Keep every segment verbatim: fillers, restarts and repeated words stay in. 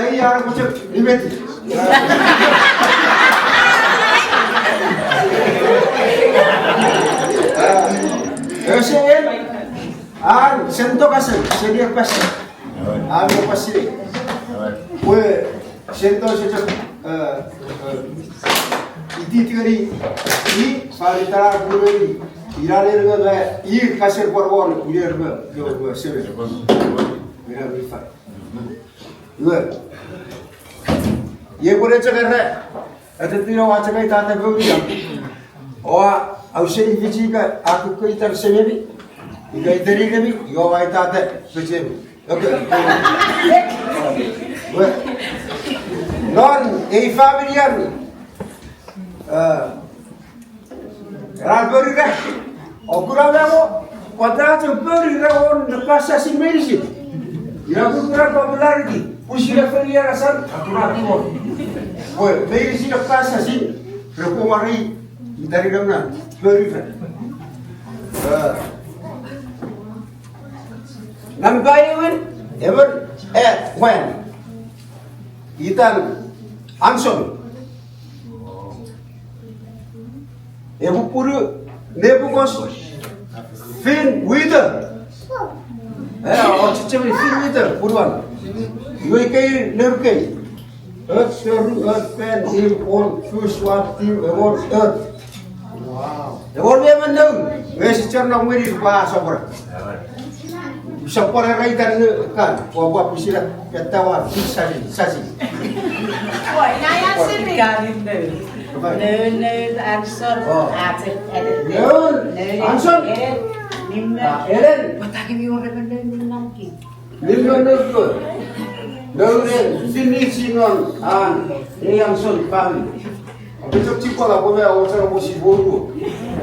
Ai, ar kuchok nimeti. Ese en, an sento kasen, seni ekkasen. An ekkasen. Pwe sento sechok, eh, eh, ititingeni, i, fani tara kureni, ina neri me, i kasen porwon, ina neri me, yo, yo, sebe. Ina neri fa. Iwe. Iei pwe ne chok era, atetino a chok aitata pourian. Oua, ausening fichi ika a kukkun itan sememi, ika itan inemi, io aitata pechemi. Okay. Iwe. Non ei family an, eh, Ra pori ra. Okuna memo, pwata chok pori ra won ne kasasin meinisin. Ina kukuna popularity, pusin a fori era san, a kuna tumor. Pwe, meinisin ne kasasin, re pwari, itari namna, pori ra. Eh. Nampa ewe, emon, eh, wan. Itan Anson. Epupunu nepukos fin witer. Eh, ochichemi fin witer, punuan. Iwe ikei nerukei. Ot, soru, ot, pen, im, on, fus, wat, tim, ewon, ot. Ewon me emon noun, nge sichar no mwiri pa sopora. Sopora raitan ne kan, pwapwa pisila, ketawa, pisali, sasi. Oi, na ya simi. Karin noun. Noun, noun, Anson. Oh. Ate, ate. Noun, noun, Anson. Eren, nimmen. Ah, Eren. Pwata kemi wor emon noun, nimmen namki. Nimmen noun. Noun, noun, finishing on, an, ei Anson family. Ape chok chipwala pwe me awoch ena pwe sipwe uruo.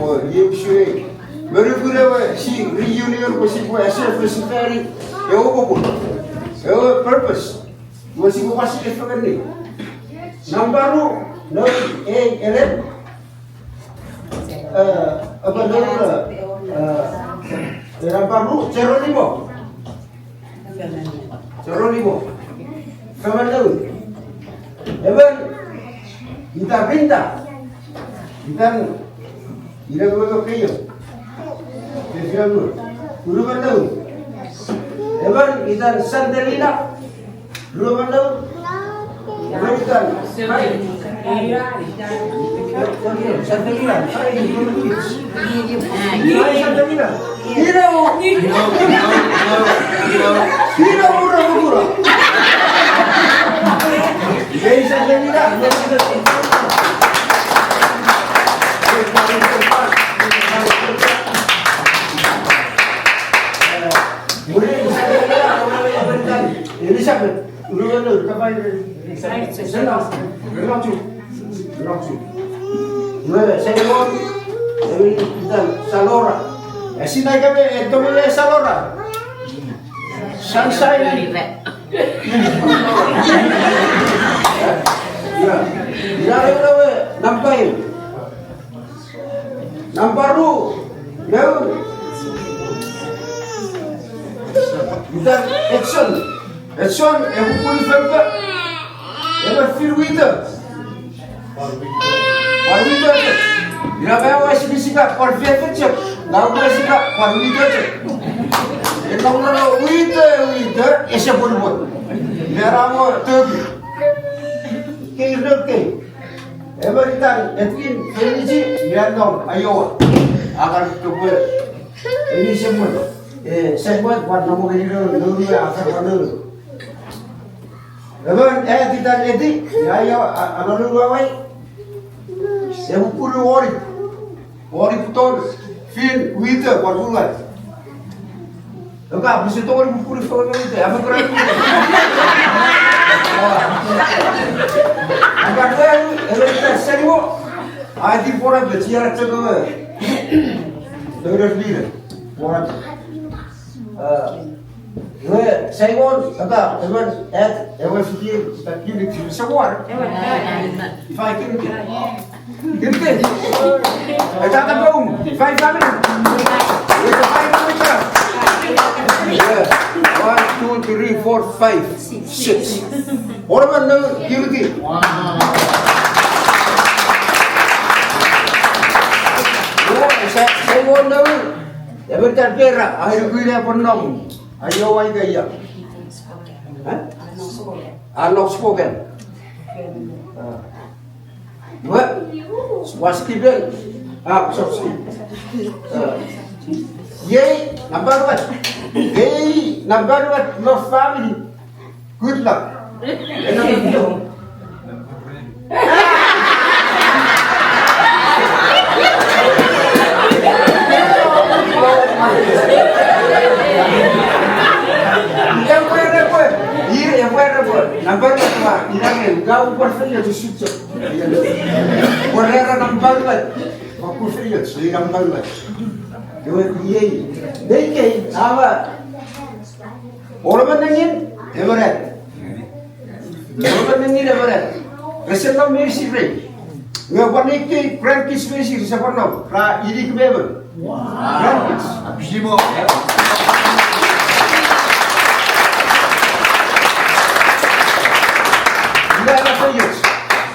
O, iei usun ei. Meni kuna we si reunion pwe sipwe ese fesi fani. Ewe popun. Ewe purpose. Iwe sipwe pasi efengeni. Nampa ru, no, ei, Eren. Eh, apa no, eh, eh, nampa ru, Jeronimo. Jeronimo. Femen noun. Emon, itan Rinda. Itan, ina memo keio. Fefian noun. Urumen noun. Emon, itan Santelina. Urumen noun. Emon, itan. Santelina. Ai, Santelina. Ira o. Ira o, ira o, ira o. Ei, sa, ira. Elizabeth. Uruan, kapai, sena, relachu, relachu. Nge, Simon, ewe itan Salora. Esina ika me, eto me Salora. Sunshine. Ya, ya, ewe, nampa ewe. Nampa ru, noun. Itan Edson. Edson, epupunu fefin. Ewe fin witer. Pwan witer chok. Ina me ewe esikisika pwan fefin chok. Nau esikisika pwan witer chok. Ena uno witer, witer, ese pwan pwan. Ina mo toki. Kei, kei. Emon itan Edwin Felici, mi nom Iowa. A kan kopwe, eni semwen. E, semwen, pwan namo ngeni no, no, no, a kan no. Emon, e, itan Eti, mi Iowa, a, a no, no, no, wai. Epupunu wori. Wori puton, fin, witer, pwan punuan. Oka, puse tongeni pupunu fo witer, apo kora witer. Oka, weri, elo ita seniwo. Aiti pora pe, tia ra teko we. Teko ra pire. Pora pe. Ah. Iwe, Simon, ata, ewe, at, ewe fiti, ta kinik, sa war. Ifa kinik. Kinik. Eta ta boom. Ifa, ifa kinik. Iwe, ifa kinik. Iwe, one, two, three, four, five, six. Orman no kiriti. Wow. Sa, sa won no. Emerita pera, ai kuina pon nom. Aio ai kaia. Huh? Are not spoken. Uh. Iwe, was given. Ah, sorry. Uh, iei, number one. Iei, number one, no family. Good luck. Number one, number one, number one. Pwe era nampa unat. Pwe kufeioch, i nampa unat. Iwe iei. Nei kei, awa. Orman nengin, emerat. Orman nengin, emerat. Rese nom meinisin rei. Nge pwan nei kei, grandkids meinisin, rese pwan nom. Ra inik me emon. Wow. Grandkids. Abisimo. Ina na feioch.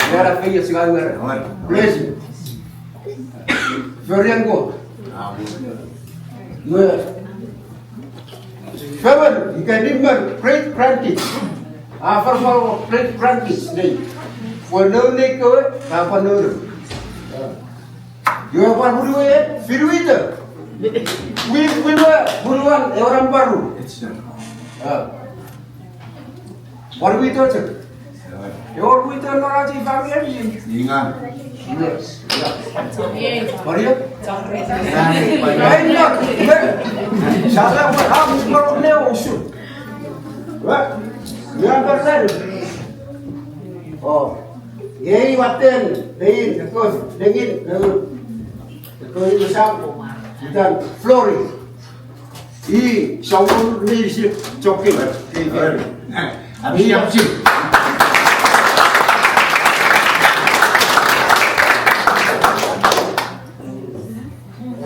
Ina na feioch, ina na. Bless you. Forian Kot. Amen. Family, ika nimmer great grandkids. A far far great grandkids nei. Pwe noun nei kewe, a pwan noun. Iwe pwan punuwe, finuito. Wi, wi, punuan, ewe nampa ru. Ah. Pwan wito chok. Ewe wito non ach family. Ingan. Yes. Pwan io? Ai, no. Sala pwan ham, no, ne usun. Wa? Ngan berlai. Oh. Ei watten, ei, ekos, nengin, eh, ekos, itan Flori. I, someone needs it, chocolate. Ei, very. Ami, ami.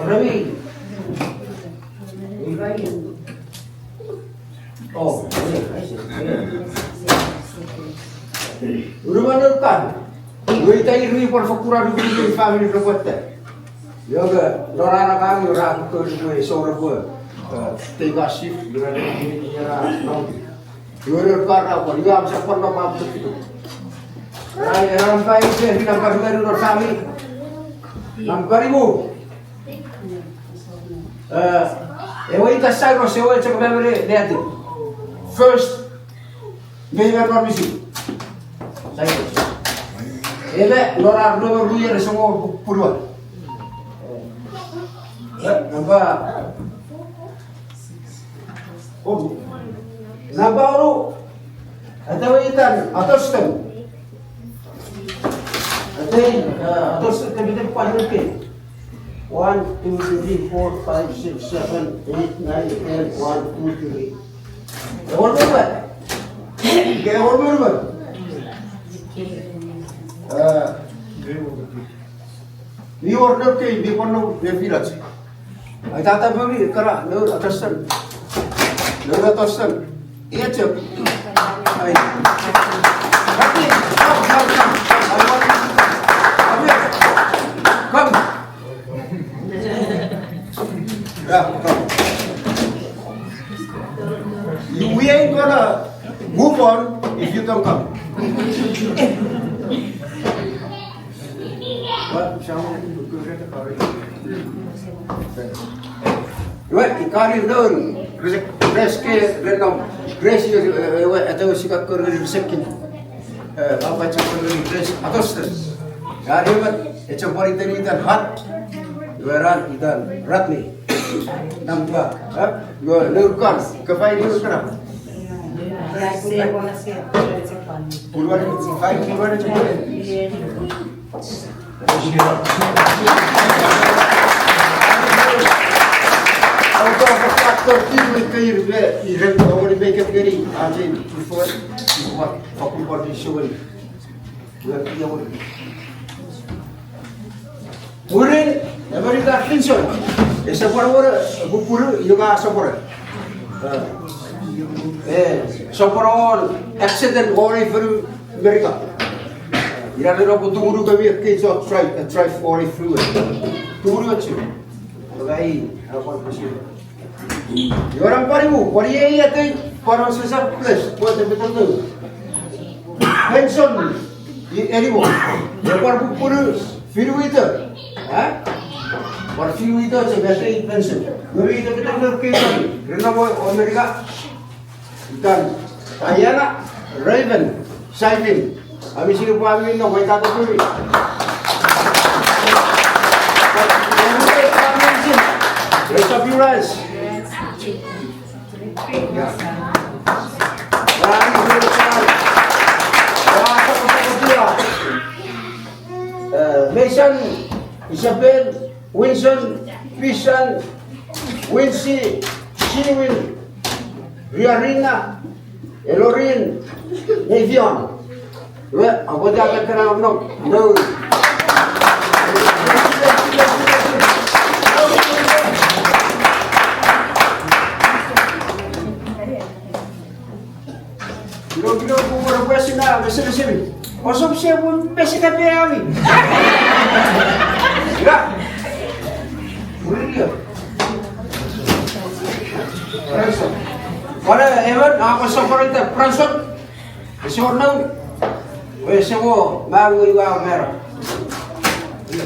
Rami. Oh. Uruman kan. Wei tai ri por fokura ri family report. Yoga, lora na kami, lora ko ko so ko. Take a shift, lora ni ni ra no. Lora para ko, lora sa ko no pa. Ra ra pa ise ni na pa ri no family. Nampa ru. Eh, ewe ita Cyrus, ewe chok memory ne ati. First, me me promise. Cyrus. Ebe, lora, lora, lora, ere songo pu-, puluan. Eh, nampa, oh, nampa ru, atawe itan, atostan. Atei, uh, atostan, tepi tepi pwan, okay. One, two, three, four, five, six, seven, eight, nine, ten, one, two, three. Ewe number. Ke ewe number. Uh, Mi wor no kei, mi wor no, me finach. Ai tata mami, kara, no, atostan. No, atostan. Ia chok. Ai. Come, come, come, come. Come here. Come. Yeah, come. You, we ain't gonna move on if you don't come. Iwe, ikari noun, Grace, Grace ke, ren nom, Grace, eh, iwe, ete we sikak kori Grace ke. Eh, apa chok kori Grace, atostan. Kari iwe, echo pori teni itan Hart, iwe ran itan Rodney. Nampa, eh, iwe, nour kan, kefai nour kan. Puluan, fai puluan, Murin, emerita Clinton. Ese pwan wor, pupunu, iwe ka sopora. Eh, sopweno accident won ei fonu Merika. Ina ren epwe tumunu kemi ekkei chon drive, eh, drive won ei fonu. Tumunu ochu. Okai, a pwan pwisin. Iwe ena pwan imu, pwan iei atei, pwan osesa ples, pwan tepetepe. Pension, i, anymore. Iwe pwan pupunu, fifty-eight. Ha? Pwan fifty-eight, so that's eight pension. Iwe mi tepetepe kei, rinamo America. Itan, Diana Raven Saipin. Ami sinei pwe ami no, pwe ita topuri. Raise up your hands. Eh, Mason, Isabel, Winston, Pisan, Winsi, Siwin, Riarina, Elorin, Nefion. Iwe, aupwe tia kena nom, no. Kino, kino, kino, kino, pwe sina, meseme semi. Osop se pun pesika pe ami. Ira. Uria. Wale, emon, a, osop orita, Branson. Ese wor noun. Ese wor, ma ngi wa mera. Ira,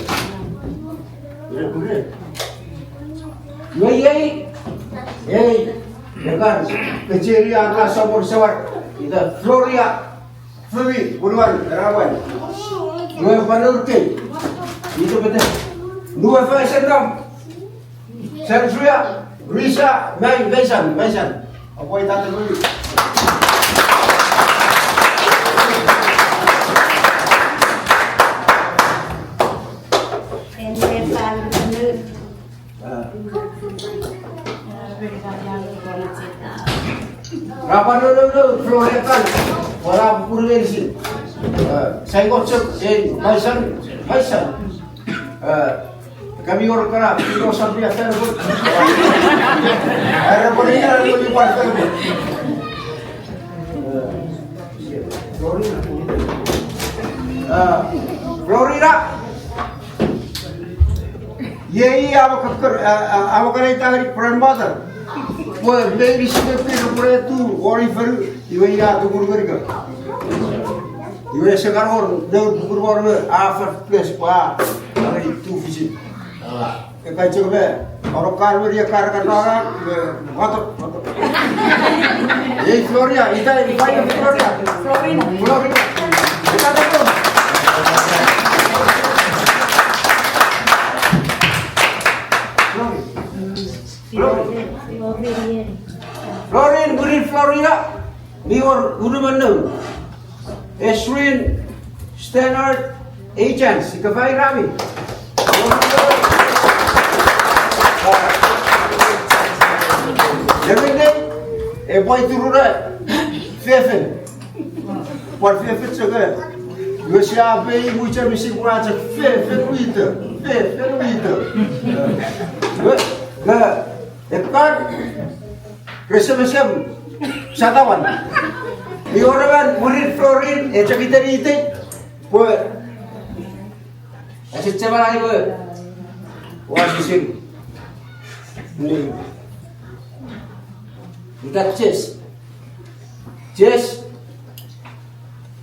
ira. Iwe iei, ei, ekan, kecheri aka sopor sewar, ita Floria, Fumi, Bunuan, Rawan. Iwe pwan urkei, ito pete. Nue faisen nom. Sandria, Risa, Mai, Maisan, Maisan. Apoi tata Fumi. Ra pwan no, no, no, Florian kan, wala pupunu meinisin. Eh, saingon chok, eh, Maisan, Maisan. Eh, kami wor kana, kino sambia fenbon. Era pone ina, era pone pwan fenbon. Eh, Florina. Eh, Florina. Iei, iei, amo kakkor, a, a, amo kana ita ngeni grandmother. Pwe meinisin mi pin pwe tu, wori fonu, iwe ina tukur Merika. Iwe ese kan wor, ne tukur wor me, a, first place, pwe, a, are tu visit. A, eka chok me, oro kar me ria kar kan nora, me, wato, wato. Ei, Floria, ita, ita, Floria. Florin. Florin. Ita, ita. Florin. Florin. Florin, mwirin Florina. Mi wor unumon noun. Esrin, Stannard, Agents, ika fai rami. Neminne, e pwai turura, fefin. Pwan fefin chok. Iwe sia pei mucha misi pwan chok fefin wito, fefin wito. Iwe, nge, ekkan, resemesem, satawan. Mi wor emon mwirin Florin, e chok iten itei, pwe, ese chemana iwe, ua sisin. Ni, ita Jess. Jess.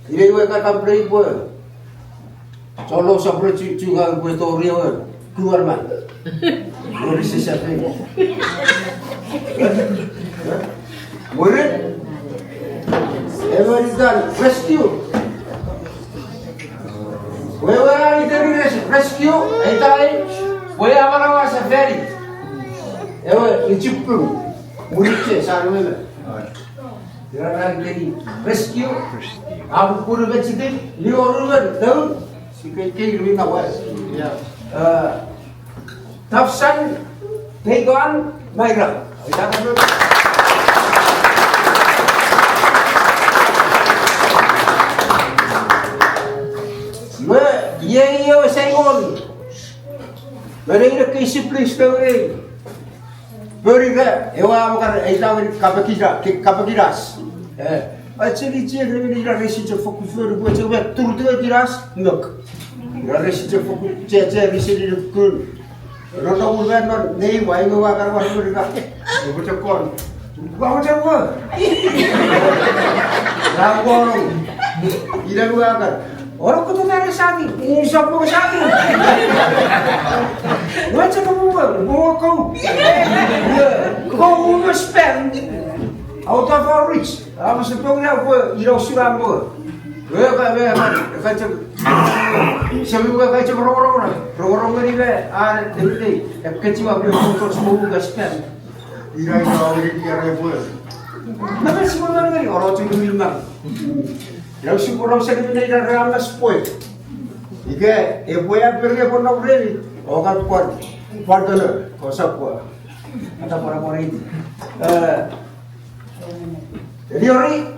Ina iwe ka complain pwe. Solo sapre chu, chu ka pwe tori ewe. Kuwar man. Wori se sape. Wori. Ewe itan rescue. Wewe a iten res-, rescue, eitai. Pwe a manaua sefani. Ewe, ichipung. Mwirin Jess, a, wewe. Ira ra keni rescue. Amu punu bechitin, ni orumen, no? Sikei kei rui na wai. Yeah. Uh, Tafsan, Tegon, Maira. Me, iei, iei, saingon. Me nein ekkei siblings, no, ei. Fori ra, ewe a wokar eita ngeni kapekira, ke-, kapekiras. Eh, a cheni cheni ngeni ira resi chok fokkun fori pwe chok me turutiwe kiras, nok. Ira resi chok fokkun che, che resi ni kun. Ro no ulwe non, nei wa, iwe wa kar wa fori ka. Ewe chok kon. Wa chok wa. Ra kono. Ira wa kar. Oro koto tare sani, usap mo sani. Wacha mo mo mo ko. Ko mo spend out of our reach. Amo se pong na ko iro sura mo. Weka weka weka chok. Sami weka chok ro ro ro ro ro ngeni we are everyday. Ekkechiwa ko to mo spend. Ira ira ngeni ira pwe. Maka simo ngeni oro chok mi ma. Ina usun pwe rong seni minne ina re angas pwe. Ika epwe a pere pwe no reni, o kan pwan. Pwan kono, ko sapwa. Ata pwan pwan iti. Eh, Riori,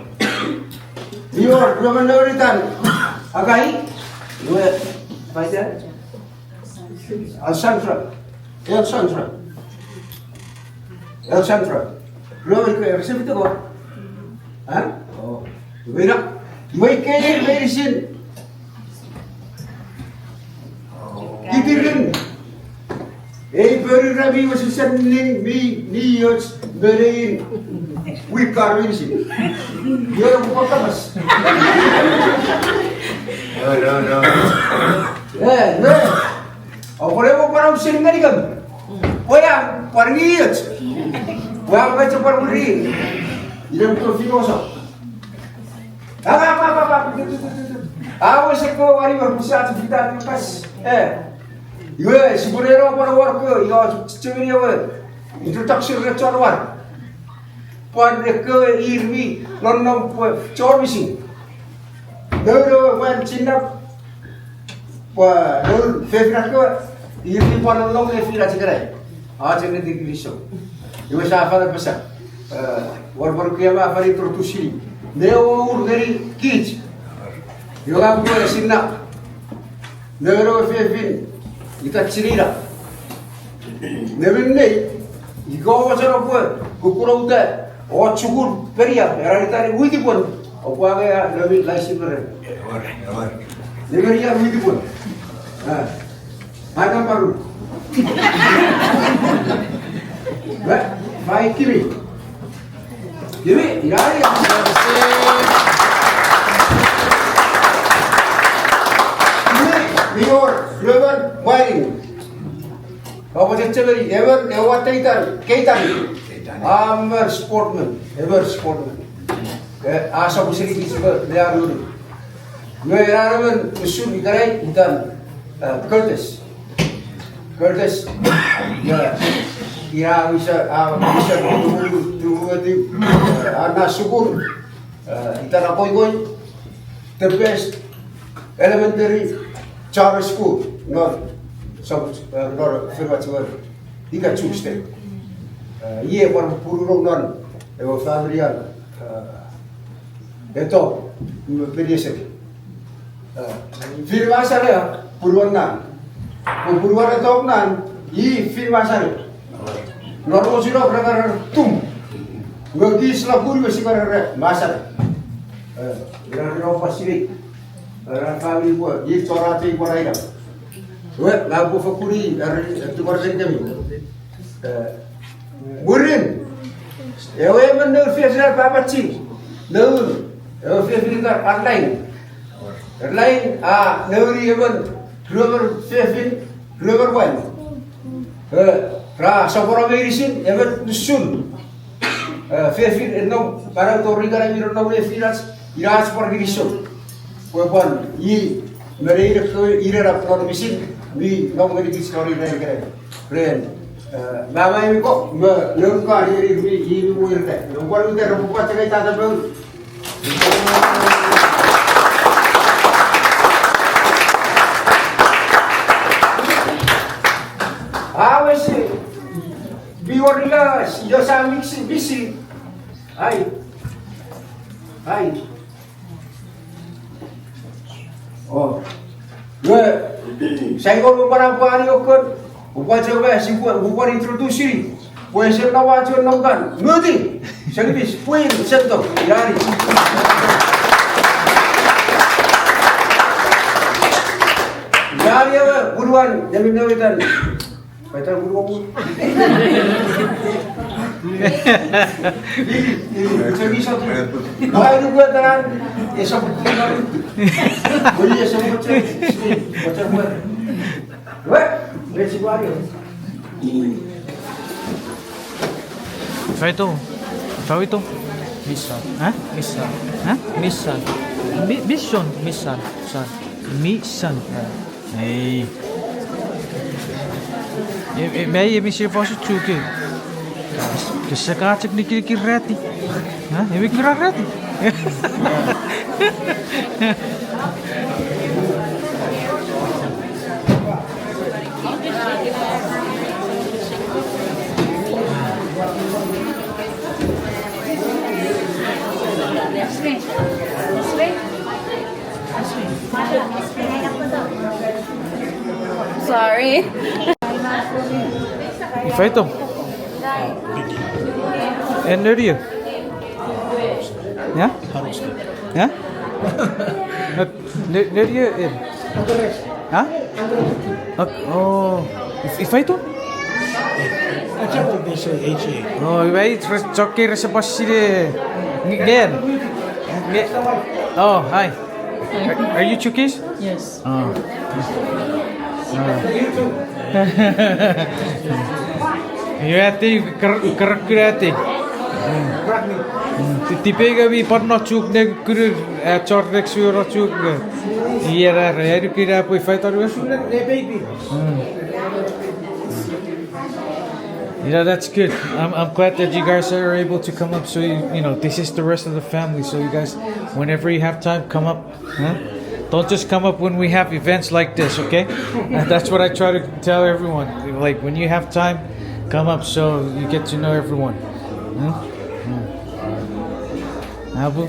Rior, Rior no ritan. Akai, Rior, Faisal. Alexandra. Alexandra. Alexandra. Ruemon ke, resepit ko? Ha? Oh. Mira. Iwe ke meinisin. Kitirin. Ei pori rami wesen ning mi ni yoch berein. Wikar meinisin. Yo ko kapas. No, no, no. Eh, no. Okole mo pwan usin ngenikem. Pwe a, pwan ngioch. Pwe a, pwe a pwan uri. Ina ko fino so. Aga, pa, pa, pa. Awe se ko wari mo pusa tu fita tu pas. Eh. Iwe, sipwe rero pwan work, io, chemeni ewe. Introduction re chon war. Pwan ekkewe ir mi nonnom pwe chon misin. Noun ewe mwan chinnap, pwan noun fefin ekkewe, ir mi pwan nonnom nefin ach ikenai. Ach ennetin kinisou. Iwe sa fan apasa. Eh, war pwan kiama fan introduce-ini. Ne ewe ur ngeni kich. Iwe a pwe sinna. Noun ewe fefin, ita chinina. Neminei, ika omocheno pwe, kukkun uta, o chukun peria, era itani witipon, oupwe angei a, nomi laisi meren. Nemeria witipon. Ah. Mai ka paru. Ba, mai kiri. Kiri, ina, ina. Kiri, Rior, Ruemon, Mairing. Oupwe chechemeni, emon, ewa teitan, keitan. Keitan. Emon sportman, emon sportman. Eh, a sopwoseni kich me, me a nuri. Nge ena emon usun ikenai itan, eh, Curtis. Curtis, eh, ina wisa, a wisa tumu, tumu, eh, a na sukun, eh, itan Akoikoi, the best elementary charter school, non, sop-, eh, non, Fenway West, ika Chuuk State. Eh, iei pwan pupunu non, ewe family an, eh, Eto, me Peniesek. Eh, fin masare, punuan nan. Ko punuan eto nan, i fin masare. Nor osino remer tum. Nge kich la kuri me simer re masare. Eh, ina ri no pasiri. Ina family ko, i chora te ko raira. We, na ko fokuri, er, tu ko ren kemi. Eh, Mwirin, ewe emon noun fefin a papachi, noun, ewe fefin ikan Arlain. Arlain a nouni emon ruemon fefin, ruemon mwan. Eh, ra sopweno meinisin, emon nusun. Eh, fefin, ennom, manau tori kana mi nonnom nefinach, ina ach pwan kinisou. Pwe pwan, i, me nein ekkewe, ina na pwan misin, mi nom ngeni kich tori ren ikenai. Ren, eh, mama emi ko, me, noun ka, i, i, mi, i, mi, i, re. Noun pwan ute, re pwan chengei tata pun. Awesi, bi wor ila, si, yo sa miksi, misi. Ai. Ai. Oh. Nge, saikon upwe pwan pwari okon, upwe chok sipwe, upwe pwan introduce-ini. Pwe ese na wacho nongan, nuti, service, pwin, sento, irari. Irari ewe, punuan, nemi newetan. Paitan punuan. Semi soti. Wai nuku etan, esap punuan. Wai esap punuan. Wai, let's go. Faito. Faito. Mission. Hah? Mission. Hah? Mission. Mi-, mission. Mission. Son. Mission. Ei. E, e, me e mission fosu chuke. Kese kachek nikinikin rati. Hah? E mi kira rati. Sorry. Ifa itom? En nori. Ya? Ya? Ne-, nori en. Ha? Ok, oh. If-, ifa itom? Oh, iwe, re-, choke rese pwan sinei nge-, ngen. Nge-, oh, hi. Are, are you Chuukese? Yes. Oh. Oh. Iwe ati, kar-, karakun ati. Mm. Mm. Ti-, tipei nge mi pwan no Chuuk ne kunun, eh, chorek suero Chuuk ne. Iera, re, anu kina pwe ifa itom we? Mm. You know, that's good. I'm, I'm glad that you guys are able to come up. So, you, you know, this is the rest of the family. So you guys, whenever you have time, come up. Huh? Don't just come up when we have events like this, okay? And that's what I try to tell everyone. Like, when you have time, come up so you get to know everyone. Hmm? Hmm. Abu?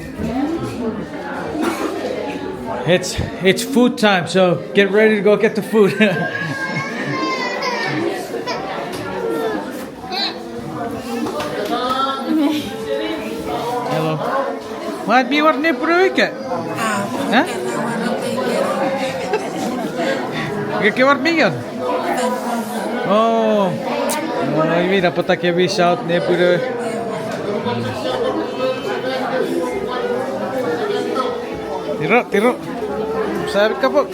It's, it's food time, so get ready to go get the food. Hello. Wat mi wor nepwin ika? Huh? Ke, ke wor mi ion? Oh. Oh, imi na pwata ke mi saut nepwin. Tiro, tiro. Sar kapok.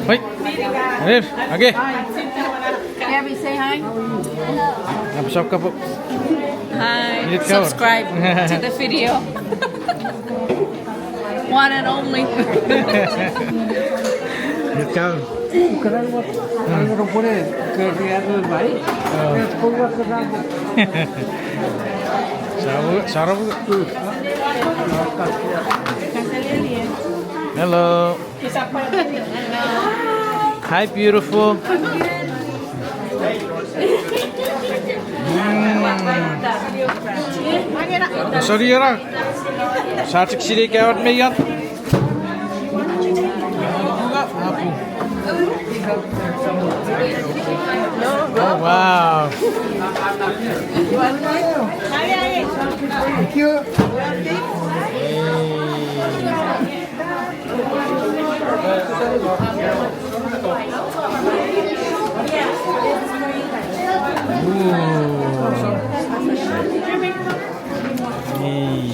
Hoi. Aner, okay. Gabby, say hi. Am sar kapok. Hi. Subscribe to the video. One and only. Let's go. Hello. Hi, beautiful. Mm. Sorry, Yara. Sa chok sinei ika wor me ion. Oh, wow. Thank you. Hey. Ooh. Ei.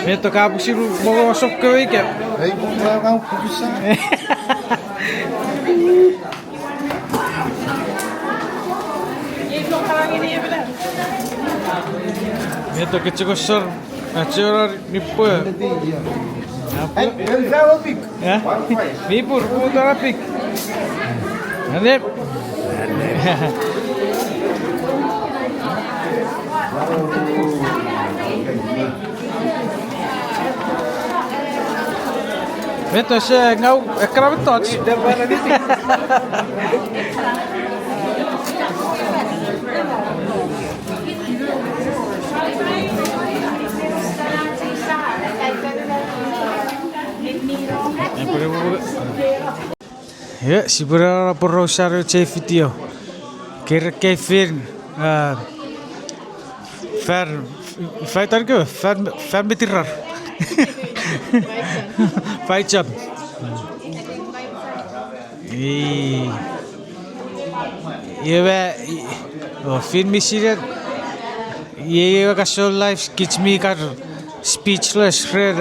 Met ka pusin mongo sokko ika? Ei, mongo ka pusin. Met ka chok sor, a chok nipwe. Ei, ei, sa opik. Eh? Mi pur, pur tarapik. Anep. Met ese ngau ekkana mettoch. Iwe, sipwe ne aporausa ach ei video. Kerekkei fin, ah, fan, fan, fan, fan mitirar. Faichon. Ii. Iwe, i-, o, fin misinen. Iwe, iwe, kaso live skits mi kan speechless ren.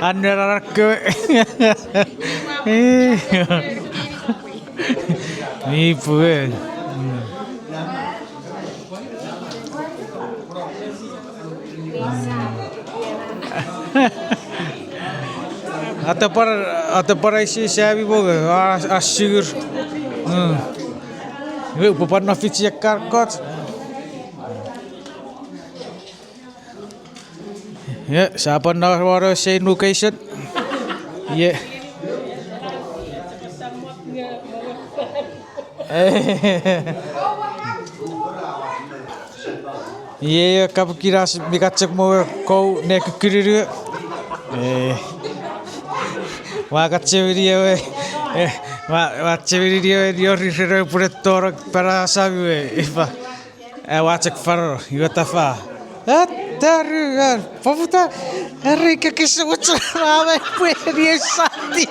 Anen arakko. Mi pwe. Mm. Atapar, atapar aisi sami mongo, a, a sigur. Mm. Iwe, upwe pwan no fichi ekkan kot. Ie, sia pwan no wano sei location. Ie. Ie, ie, kapukina s-, mi kachek mo kou ne kukununu. Eh. Ua kachemeni ewe, eh, ua, ua chemeni ewe niori reno pune tonong pana sami we, ifa. Eh, ua chok faro, iwe tafa. Ataru, ah, poputa, are ika kese mochen mama pwe ni esati.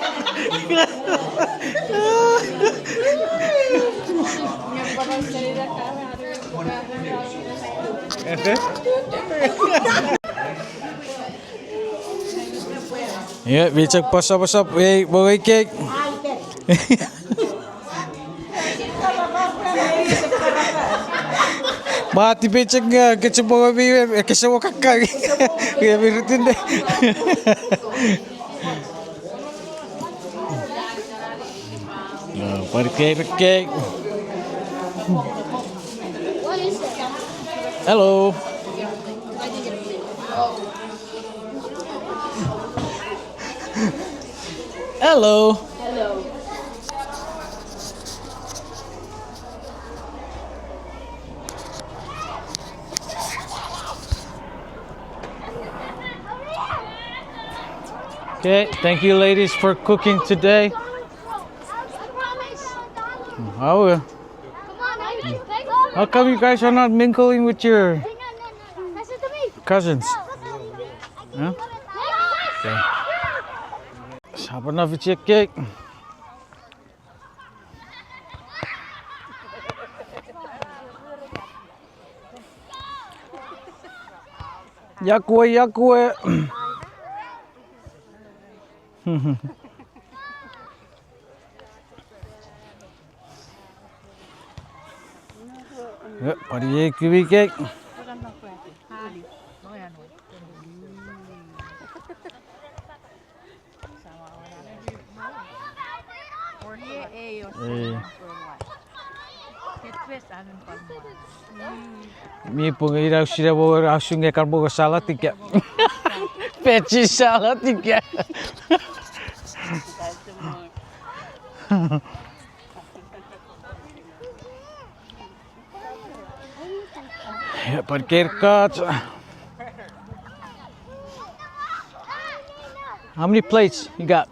Efe? Ie, mi chok pasapasap, ei, mongei kei. Ma tipe chok, eh, keche mongo mi, eh, kese mo kakkai. Ie, mi ritin de. No, pwan kei, kei. Hello. Hello. Hello. Okay, thank you ladies for cooking today. Oh, yeah. How come you guys are not mingling with your cousins? Huh? Okay. Sia pwan no fichi ekkei. Yakwe, yakwe. Yep, pwan iei kiwi kei. Eh. Mi pung ina usun emo usun nge kan mongo salad ika. Pechi salad ika. Yeah, but get cut. How many plates you got?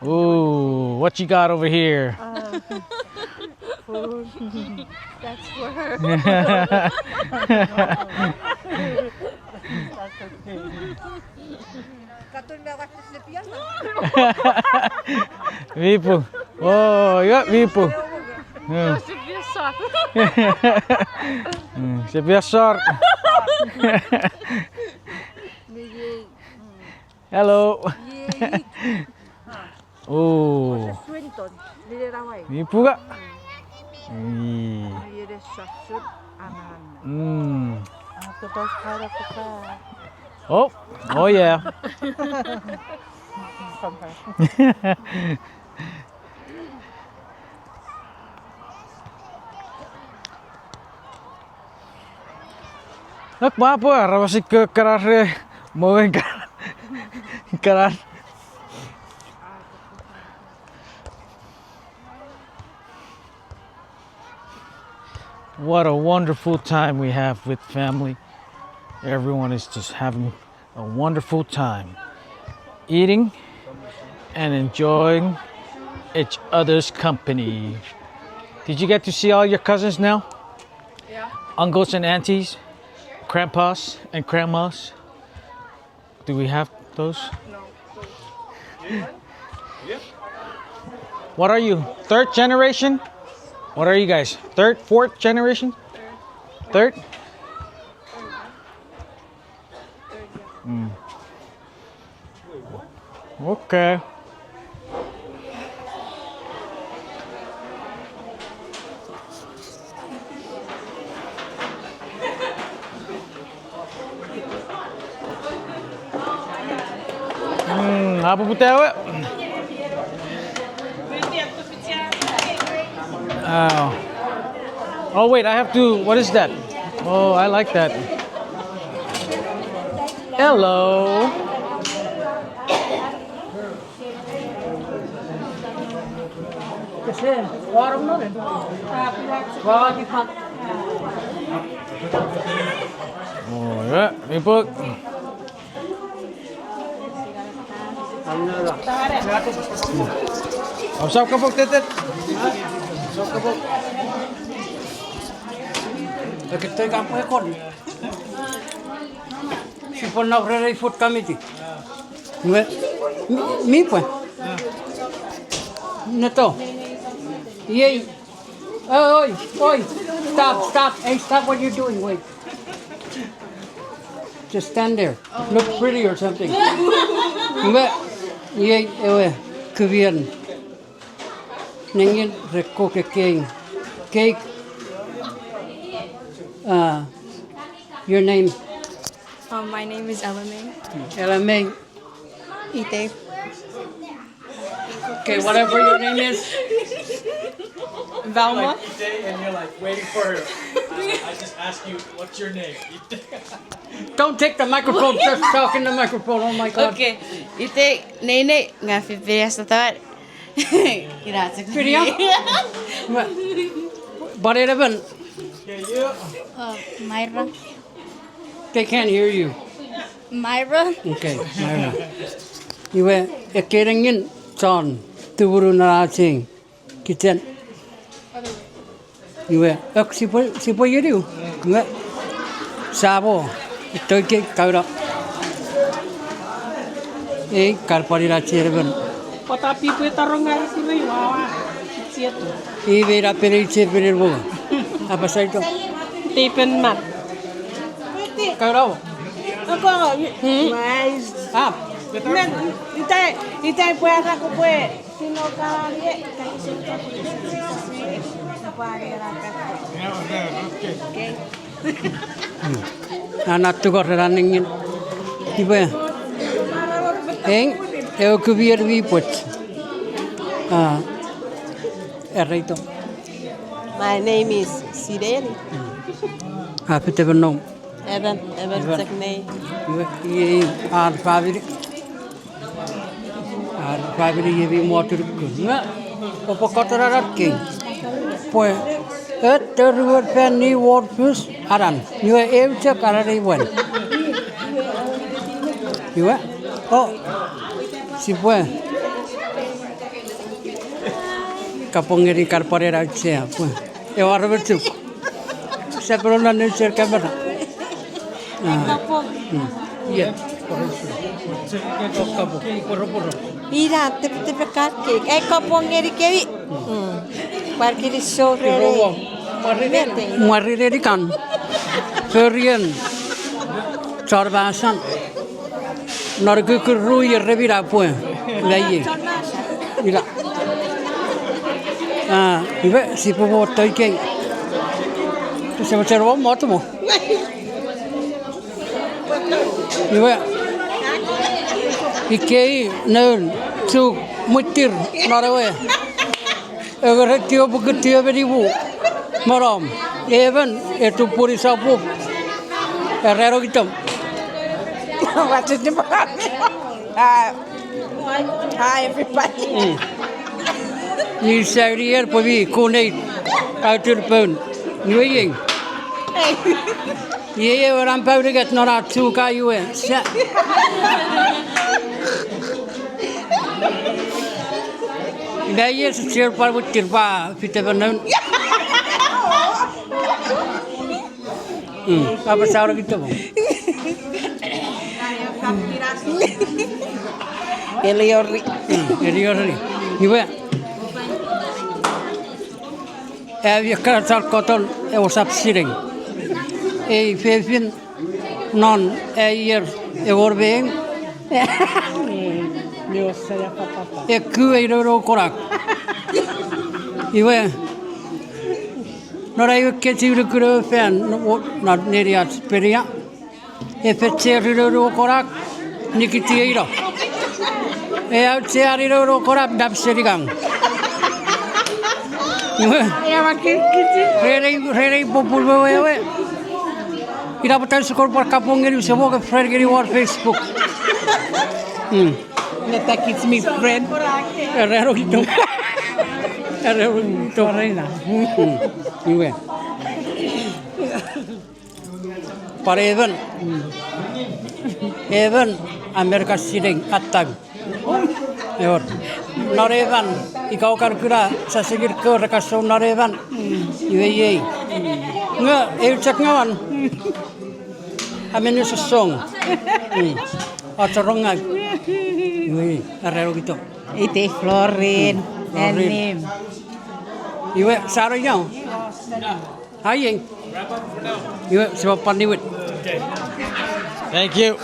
Ooh, what you got over here? Uh, food. That's for her. That's okay. Mipu. Oh, yeah, mipu. Hmm. Hmm, se biasa. Hello. Oh. Mipu ka. Ii. Mm. Oh, oh yeah. Nok mwa pwe aramas ikko kana re mongo kana. What a wonderful time we have with family. Everyone is just having a wonderful time eating and enjoying each other's company. Did you get to see all your cousins now? Yeah. Uncles and aunties, grandpas and grandmas? Do we have those? No. What are you? Third generation? What are you guys? Third, fourth generation? Third? Mm. Okay. Mm, apuputa ewe. Oh. Oh, wait, I have to, what is that? Oh, I like that. Hello. Oh, yeah, ipuk. Osap kapok, tetet. Osap kapok. Oke, toi kapwe kon. Sipwe no rere food committee. Nge, mi, mi pwe. Neto. Iei. Oi, oi, oi. Stop, stop. Hey, stop what you're doing. Wait. Just stand there. Look pretty or something. Nge, iei, ewe, kuvien. Nengin re cook a cake. Cake. Uh, your name? Um, my name is Ella May. Ella May. Ite. Okay, whatever your name is. Velma. Like, Ite, and you're, like, waiting for her. I, I just ask you, what's your name? Don't take the microphone, just talk in the microphone, oh my God. Okay, Ite, Nene, nga Fifias Tatar. Kira, it's a Firia? What? But eleven. Uh, Myra. They can't hear you. Myra. Okay, Myra. Iwe, ekkei nengin chon tumunu non ach ei kitchen. Iwe, ok, sipwe, sipwe ieriu. Iwe, sabo, itoike, kauno. Ei, kalpalila chieremen. Pota pipwe taronga sirei wawa. Chietu. Iwe, ina pene iche pene mo. Apa saito? Teipen mat. Kauno. Ako, Hmm? Nice. Ah. Itai, itai pwe ata kopwe. Ana tukor ena nengin. Iwe. Eng, eu kubier wi pwet. Ah, ereito. My name is Sideri. Ah, pete benom. Evan, Evan Evan. Seknei. Iwe, iei, iei, ar family. Ar family iei mi moturukun. Iwe, opo kotoran ar king. Pwe, et teruer fan ni wor fus, aran. Iwe, eu chok aran ei wen. Iwe, o, sipwe. Kapong ngeni kalpalila auchea, pwe. Ewa rebetuk. Sapelo non news er camera. Ah. Kapong. Hmm. Iye. Kapong. Ina, tepetepe kake. Ai kapong ngeni kemi. Hmm. Pwan kinisou rere. Mwarireni kan. Forien. Chorbasan. Non kukkun ru ier re mira pwe. Ina iei. Ina. Ah, iwe, sipwe mo toikei. Sipwe chero mo tomo. Iwe. Ikei noun chuk mwitir non ewe. Ewe retio puku tio meni mu. Morom. Even etu puri sapup. Erano kitom. What is the problem? Uh, hi, everybody. Mm. Ni saurier pwe mi kunei. Autur poun. Iwe iei. Iei ewe nampa unungat non ach suka iwe. Sa. Ina iei sisier pwan muttir pwan fitemen noun. Mm, apa sa ora kitomo. Eliori. Mm, Eliori. Iwe. Ami ekkana chon koton ewe sap sinei. Ei fefin non aier ewe orbeing. Ekkewe inono konak. Iwe. Non ai we kechiw nukun ewe fan, no, non neni ach penia. E fecher inono konak, nikiti eino. E auchean inono konak, nap seni ngang. Renei, renei popun wewewe. Ina pwata use kon pwan kapong ngeni, use mo ke friend ngeni won Facebook. Hmm. Neta kiss me friend. Era ero kito. Era ero kito. Sorry na. Hmm. Iwe. Pwan emon. Emon America sinei attam. Ewer. Non emon, ika oua kan kuna sasingir kewe re kasou non emon. Iwe iei. Nge, eu chok ngawan. Amen use song. Mm. Ocho rong ngai. Iwe, are rokito. Itei Florin. Mm. Florin. Anim. Iwe, saro iau. Aieng. Iwe, sipwe pwan niwin. Thank you.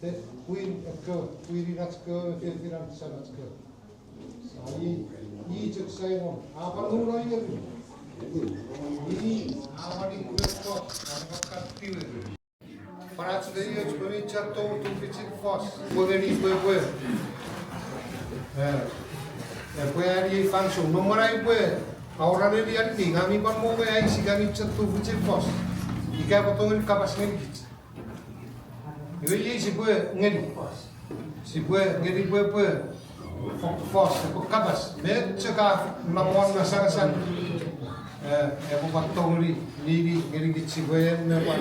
Te pwin ekkewe, pwin inach kewe, fefinan samach kewe. Sa i, i chok Simon, a pwan uno ierin. I, a pwan i pwe fos, a pwan katiwe. Pwan ach me ioch pwe mi chok tou tufichin fos. Pwe ngeni pwe pwe. Eh, eh, pwe ani ei fansoun. Nomwen ai pwe, aura neni ani mi, nga mi pwan mo pwe ai si nga mi chok tufichin fos. Ika pwe tongeni kapas ngeni kich. Iwe iei sipwe ngeni. Sipwe ngeni pwe pwe. Fo-, fos, epwe kapas. Me chok a namwon na sanasan. Eh, epwe pwan tongeni, nini, ngeni kich sipwe en me pwan.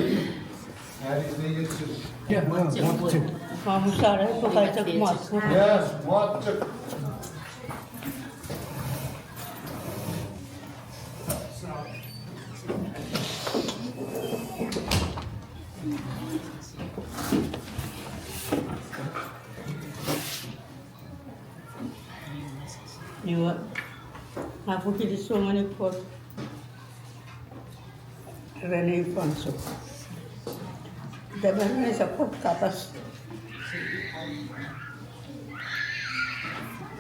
Ari me Yesu. Yeah, no, what to? Mama, sorry, I forgot to watch. Yes, what to? Iwe, a pwe kilisou ngeni Kot ren ei fansoun. Tamen mi sap kapas.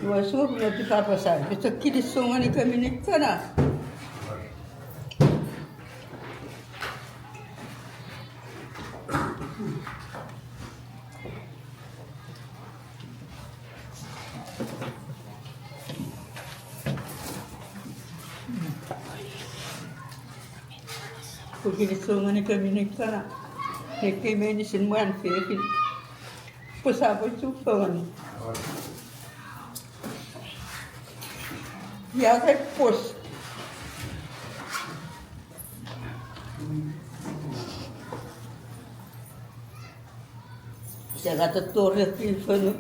Iwe, sor me ti kapas ai, pwe chok kilisou ngeni kemi nei kana. Pwe kilisou ngeni kemi nei kana. Ekkei meinisin mwan fefin. Pwe sa pwe chufengen. Ia kai pos. Sia kata tori ati fonu.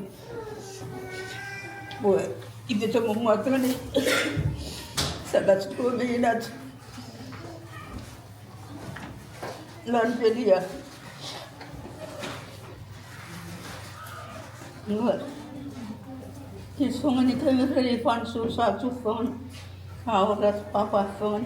Pwe, iwe chommong mwa tongeni. Sia kata tori inach. Lon pelia. Nge. Kilisou ngeni kemi ren ei fansoun sa chufengen. Aura papa fengen.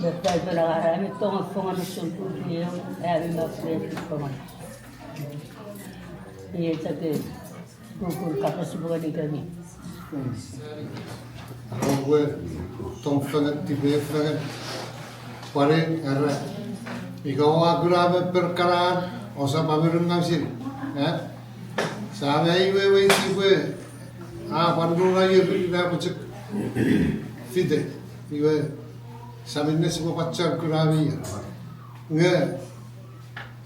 Met Paipel a era, ami tonge fengen usun pupunu, ami mak pwe tongen. Iei chok ei. Kukun kapas pwe nikemi. Owe, tong fengen, tipe fengen. Pwane, era. Ika oua kuna me per kanan, ousap amonungau seni. Eh? Sa me iwe we tipe, a, pwan rura ier, ina pwe chok fite. Iwe, sa minne sipwe pachan kuna me ier. Nge,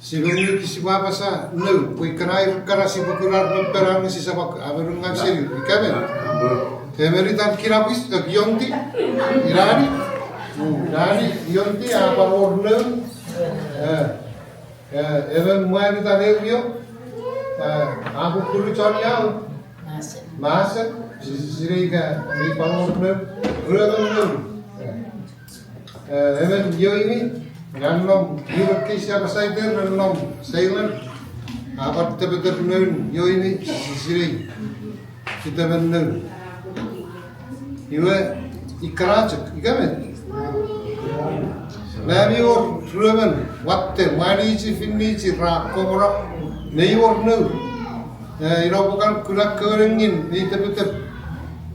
sipwe ngi sipwe apasa, no, pwe ikenai, ikenai sipwe kuna me per an nge sisap amonungau seni, ika met. Emon itan Kinapwis, eh, Yonti, irani, irani, Yonti, a pwan wor noun, eh, eh, emon mwan itan Erio, eh, a kukkuru chon iau, Masen, si-, sinei ika, mi pwan wor noun, ruemon noun, eh. Eh, emon Ioimi, ran nom, iwe kei sia pasaiter ran nom, Salem, a pwan tepetep noun Ioimi, si-, sinei, fitemen noun. Iwe, ikenai chok, ika met. Mami wor ruemon watte, mwanichi, finichi, ra komora, mei wor noun. Eh, ina pwe kan kuna könengin, mei tepetep.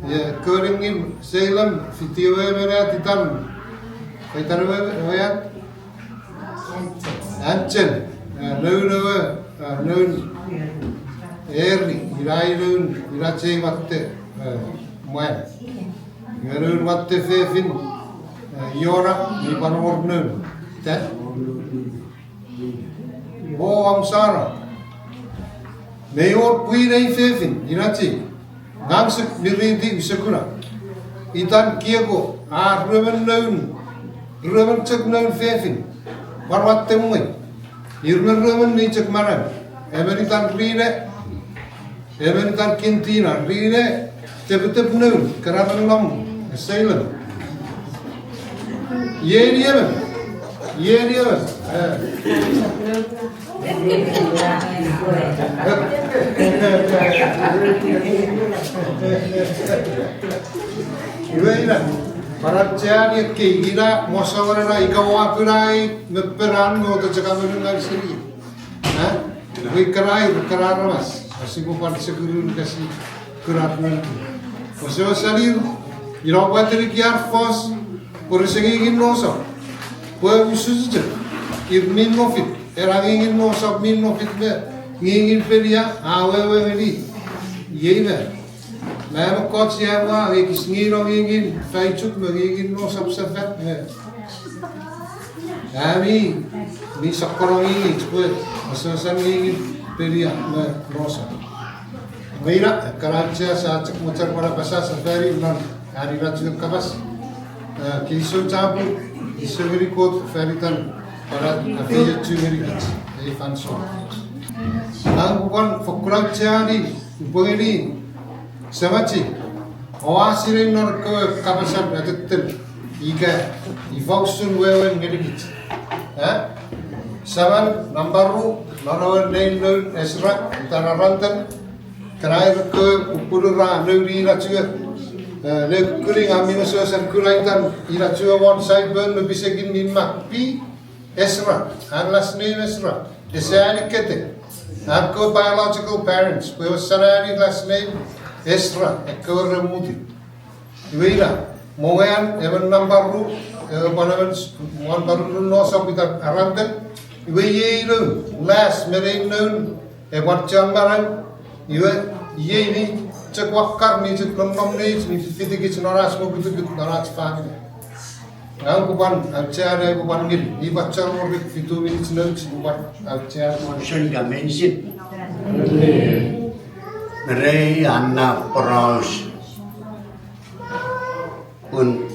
Eh, könengin Salem, fiti ewe emon at itan. Itan ewe, ewe at? Anchen. Eh, noun ewe, eh, noun Eri, ina i noun, ina chei watte, eh, mwan. Ina noun watte fefin, eh, Iona, mi pwan wor noun. Te? O, am sara. Mei wor pwin ei fefin, ina chei. Ngang sek miriti use kuna. Itan Kieko, a ruemon noun, ruemon chok noun fefin. Pwan watte mwei. Ir me ruemon mei chok manau. Emon itan Rine, emon itan Kintina, Rine, tepetep noun, karaman nom, Salem. Ieni emon, ieni emon. Eh. Iwe ina, pwan aucheani ekkei, ina mosongonena ika oua kunai me per an nge oua chok amonungau seni. Eh? Iwe ikenai, ikenai aramas. Sipwe pwan sekurun kasi kunar nonki. Oseosanir, ina pwata ika ar fos, pwe rese ngingin nosap. Pwe ususu chok, ir mi nofit, era ngingin nosap mi nofit me, ngingin penia, a wewe ngeni. Iei me. Me mokkoch ia ua, ekis ngingin, ngingin faichuk me ngingin nosap sefan me. Ami, mi sokkono ngingich pwe, asosan ngingin penia me nosap. Me ina, ekkana auchea sa chok mochen pwan apasa sefani non, ani ina chuen kapas. Eh, kinisou chapur, kinisou ngeni Kot fan itan, pwan afeiochu ngenikich, ei fansoun. Ngang upwe pwan fokkun aucheani, upwe ngeni, Semachi, oua sinei non ekkewe kapasen atetten, ika ifa usun wewen ngenikich. Eh? Seman, nampa ru, non ewe nein noun Esra, itan Aranten, ekkana ir ekkewe pupunu ra nouni ina chue, eh, ne kukkuni ngang mi asosan kuna itan ina chue won sideburn me pisekin mi mak P. Esra, an last name Esra. Ese ani kete. An ekkewe biological parents, pwe ewe san ani last name Esra, ekkewe re mumuti. Iwe ina, mongean, emon nampa ru, ewe pwan emon s-, nampa ru nosap itan Aranten. Iwe iei noun, last me nein noun, e pwan chon manau, iwe, iei mi chok wakkar, mi chok nonnom neich, mi fitikich non ach mokutukut, non ach famini. Ngang upwe pwan aucheani, upwe pwan ngeni, mi pwan chon wor fitu minich nouch, upwe pwan aucheani. Pwan seni ka mention. Merei anna poraus. Un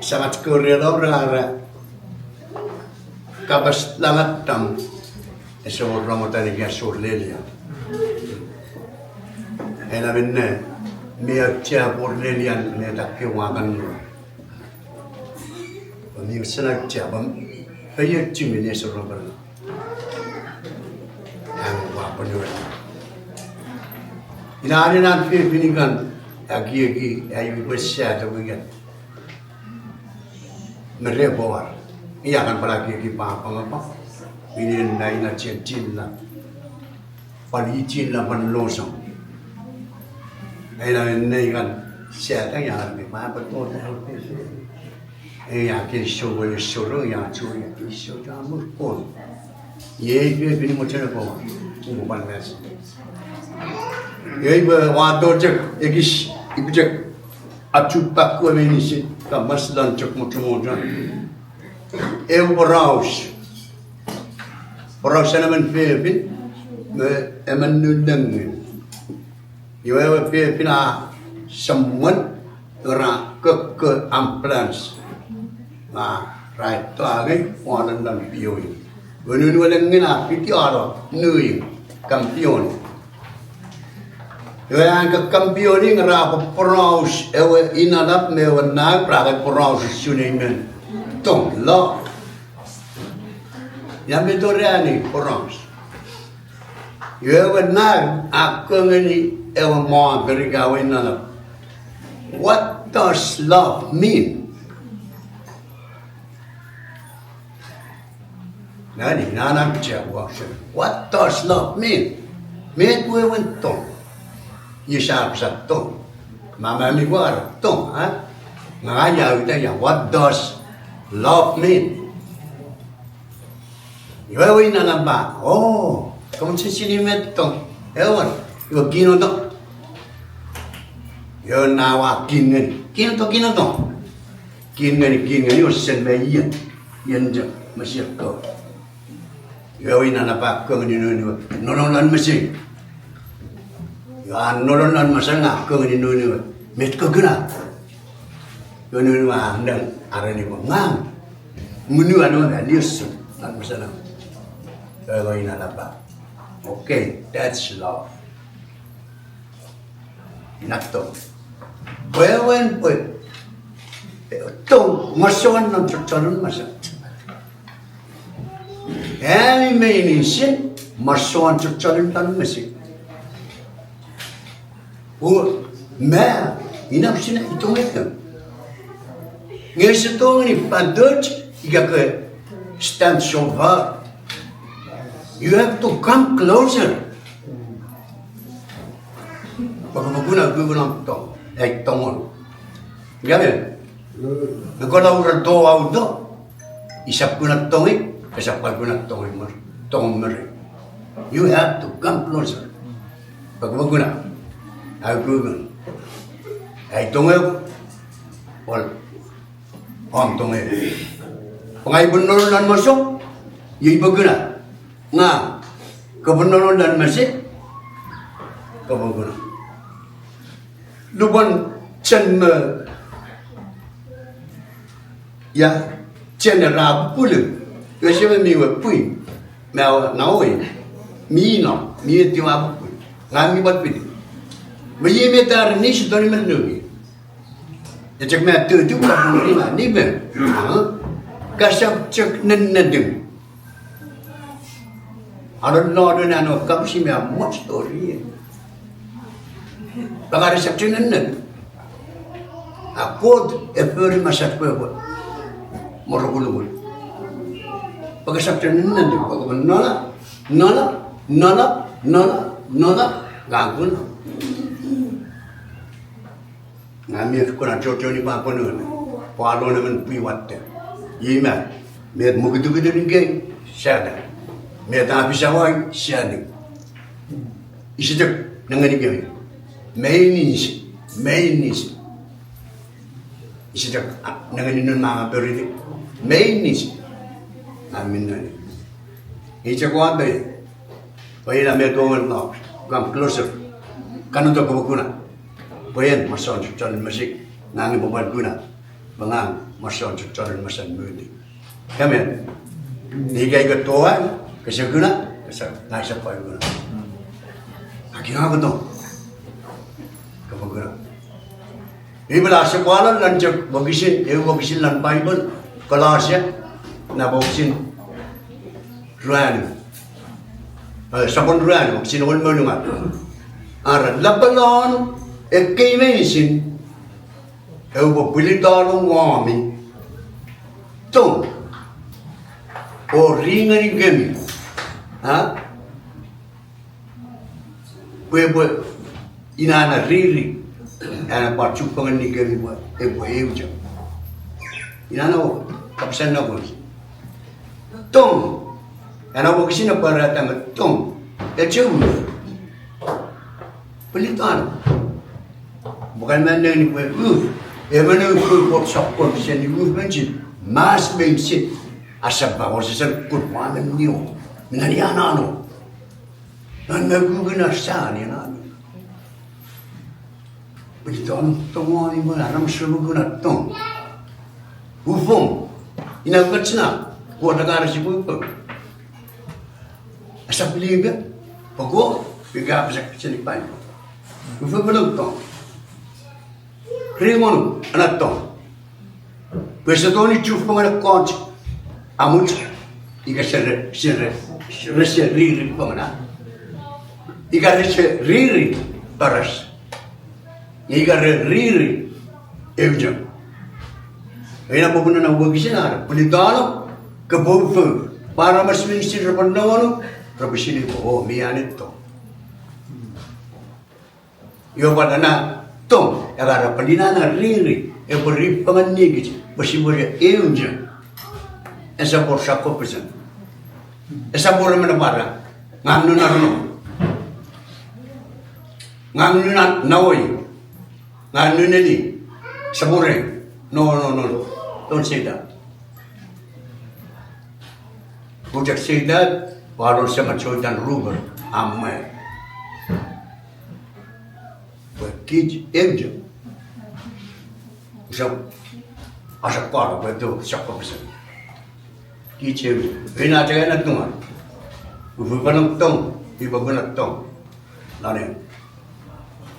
samach korielo rara. Kapas langatam. Ese wor rongotani ika ese wor lelia. Ena minne, mi auchea pwe wor lelia, mi takke wakan nua. Pwe mi usun auchea, pwe feiochu minne ese wor rongotani. An ua ponuen. Ina anen an fefin ikan, ekieki, ai wikwe sa to wikan. Mere poar. Ia kan pala kieki pa pangapa. Inen na ina chen chinla. Pali chinla pan losong. Ena enne ikan Satan a mi ma pato ta. Ei a kinisou we soro, a chu a kinisou ta mur kon. Iei pwe pini mochen ko. Umu pan mas. Iei pwe wato chok ekis, ipu chok, achu pakku meinisin, ka mas lan chok mochomochon. Eu poraus. Porausen emon fefin me emon nulengin. Iwe ewe fefin a semwen, ra kokko ambulance. Ra, ra eto angei won lon pioing. Iwe nunu nulengin a fiti aro, nui, kampion. Iwe an ka kampion nge ra poporaus ewe inenap me ewe nau, ra kan poraus usun ei men tong, love. Ia met tori an ei poraus. Iwe ewe nau a kongeni ewe mwaperika ewe inenap. What does love mean? Nani, nana cha wa se. What does love mean? Met wewen tong? Iei sa apasa tong. Mama mi war tong, ha? Ngang a uta ia, what does love mean? Iwe ewe inenap a, oh, ka mochen sinei met tong. Ewer, iwe kinoto. Iwe na wa kin ngeni, kinoto, kinoto. Kin ngeni, kin ngeni, iwe sen me ien. Ien chok, me siekko. Iwe ewe inenap a kongeni nunu we, nonnom lon mesei. Iwe a nonnom lon mesei, a kongeni nunu we, met ko kuna? Iwe nunu we a nang areni we ngang. Ngunun we a niosun lon mesei. Iwe ewe inenap a, okay, that's love. Ina tong. Wewen pwe tong, masoan non chocholun masoan. Ami meinisin, masoan chocholun lon mesei. O, ma, ina sinei tong eto. Nge ese tongeni patoch ika ke stand so far. You have to come closer. Pwe kopwe kuna kukunon tong, ai tongon. Ika me, me kona ura to auto, isap kuna tongi, esap pwal kuna tongi mer, tongon mer. You have to come closer. Pwe kopwe kuna, ai kukun. Ai tonge, pwal om tonge. Pwe ngang upwe nonnom lon masoan, iei upwe kuna. Ngang, kopwe nonnom lon mesei, kopwe kuna. Lupwen chen me, ia, chen era pupulu, iwe ese me mi we pwin, me aua ngaw, mi no, mi etiwa pupulu, ngang mi pwal pwin. Me iei met a ren ni sitoni me nungi. E chok me tutu ka pungri ma, ni me. Kasap chok nennetin. Aro no no na no kapusi me a much story. Pwe ka resap chok nennet. A Kot e fori masat pwe pwe. Morokulukul. Pwe kesap chok nennet, pwe kopwe nona, nona, nona, nona, nona, ngang kuna. Ngang mi kuna chochoni pwe a pwonun, pwe a lon emon pwi watte. Iei ma, met mokutukutun ikei, Satan. Met a fis won, Satan. Ise chok nengeni kemi. Meinisin, meinisin. Ise chok, a, nengeni non mama periti. Meinisin. Ngang mi noni. Ise chok watte. Pwe ina met wewen no, come closer. Kanoto kopwe kuna. Pwe en masoan chocholun mesei, ngang upwe pwal kuna. Pwe ngang masoan chocholun mesen moni. Amen. Ika ika toan, kese kuna, kese, ngang ese pwal kuna. Aki ngang koto. Kopwe kuna. Ipwe la ase pwal lon chok wokisin, eu wokisin lon Bible, Kolosia, na wokisin ruanu. Eh, sopun ruanu, wokisin engon me unungat. Are lapalon ekkei meinisin, eupwe pwilitalo ngeomi tong o ri ngenikemi. Ha? Pwe, pwe, ina na riri. Ena pwan chufengen nikemi pwe epwe eu chok. Ina no kapisan na wokisin. Tong. Ena wokisin a pwarata me tong. Eche u. Pwilitano. Bukan man neni pwe u. Emon eu pwe Kot sokko seni u menchi. Mas meinisin. Asapa osesen kut wamen nio. Nani anano. Nan me kukuna sani anano. Pwilitano tongoni mo anam sulu kuna tong. Ufong. Ina kachina. Kuota kara si ufong. Asap libe. Poko. Pika pasak seni pai. Ufong pelong tong. Ringon ana tong. Pwe ese tongeni chufengen ekkoch amuch ika sere, sere, rese riri fengena. Ika rese riri paras. Nge ika re riri eu chok. Ina popun ena wokisin a era, pwilitano, kopwe ufou. Pwe aramas meinisin repwe nongonu, repwe sinei pwe, o, mi anetto. Iwe pwan ena tong, ekara pwilitano riri, epwe riri fengen nikich, pwe sipwe eu chok. Esap wor sokko pesen. Esap wor emon epwe era, ngang nunarano. Ngang nunanawoi. Ngang nuneni. Sapore. No, no, no, no. Don't say that. Pwe chok say that, pwe a lon semach choitan ruber, amen. Pwe kich eu chok. Usap, asap pwara, pwe to sokko pesen. Kich eu chok. Ina chok ena tunga. Ufufanong tong, ipwe kuna tong. Nane.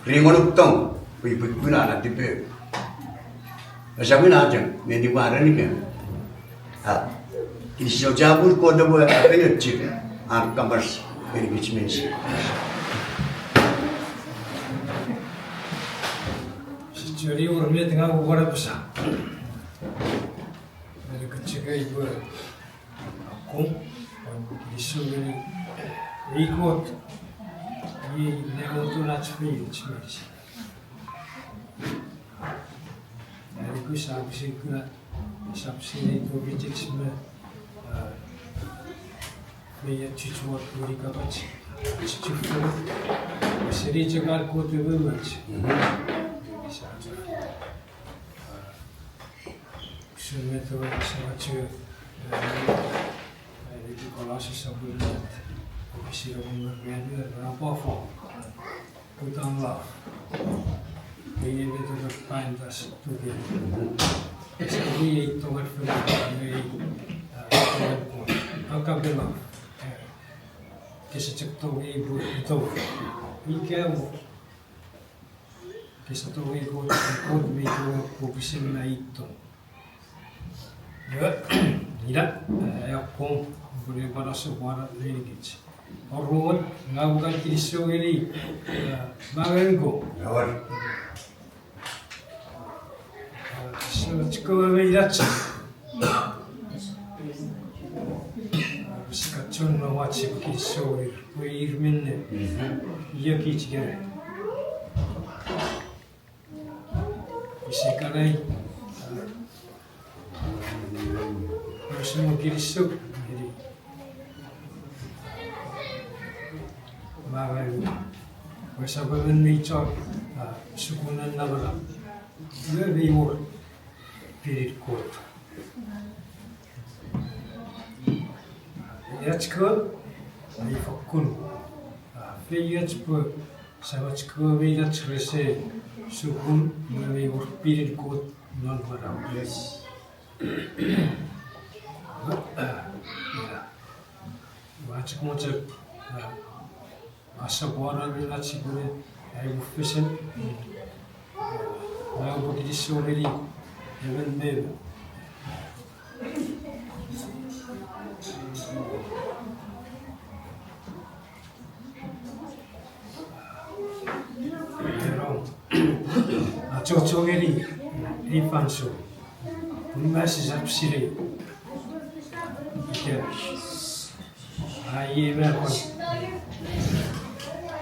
Ringonuk tong, pwe ipwe kuna na tipe. Esap ina chok, nge ni pwara nike. A, kinisou chapur Kot epwe apengechi an kapas ngenikich meinisin. Sichuri wor met nga wor apasa. Ngenikich chok ipwe akkom, pwan kinisou ngeni ei Kot, i ne otun ach feioch meinisin. Ngenikich sap sinei kuna, sap sinei topik me, a, me ia chichuot wori kapach, chichufengen, seni chok an Kot umoumoch. Sa chufengen. Usun met ewe semach, e, e, Nikolasi sopun met, wokisin engon me ruanu, e, above all, put on love. Iei met epwe bind us together. Ese wor ei tongen fonu, ei, e, tongen Kot. Agape love. E, kese chok tongei pwe ito. Ika mo Kese tongei Kot, Kot mi tongei wokisin na ito. Iwe, ina, e, akkom, pun epwe pwan asopwano ngenikich. Oruan, nga pwan kinisou ngeni, e, mangen ko. Semach kewe me inach. Sika chon no wach sipwe kinisou ir, pwe ir minne. Iei kich kere. Isikanai. Personal kinisou. Mara, pwe sap emon mi chon, a, sukunen namanam. Iwe mi wor pinin Kot. Ach kewe, a, mi fakkun, a, feioch pwe semach kewe me inach rese sukun, iwe mi wor pinin Kot non manau. Yes. Ua chok mochen, a, asopwano ren ach sipwene, a, aimufesen. Ua pwan kinisou ngeni emon me emon. Ero, achocho ngeni ei fansoun. Pun ma sisap sinei ika a iei me pwan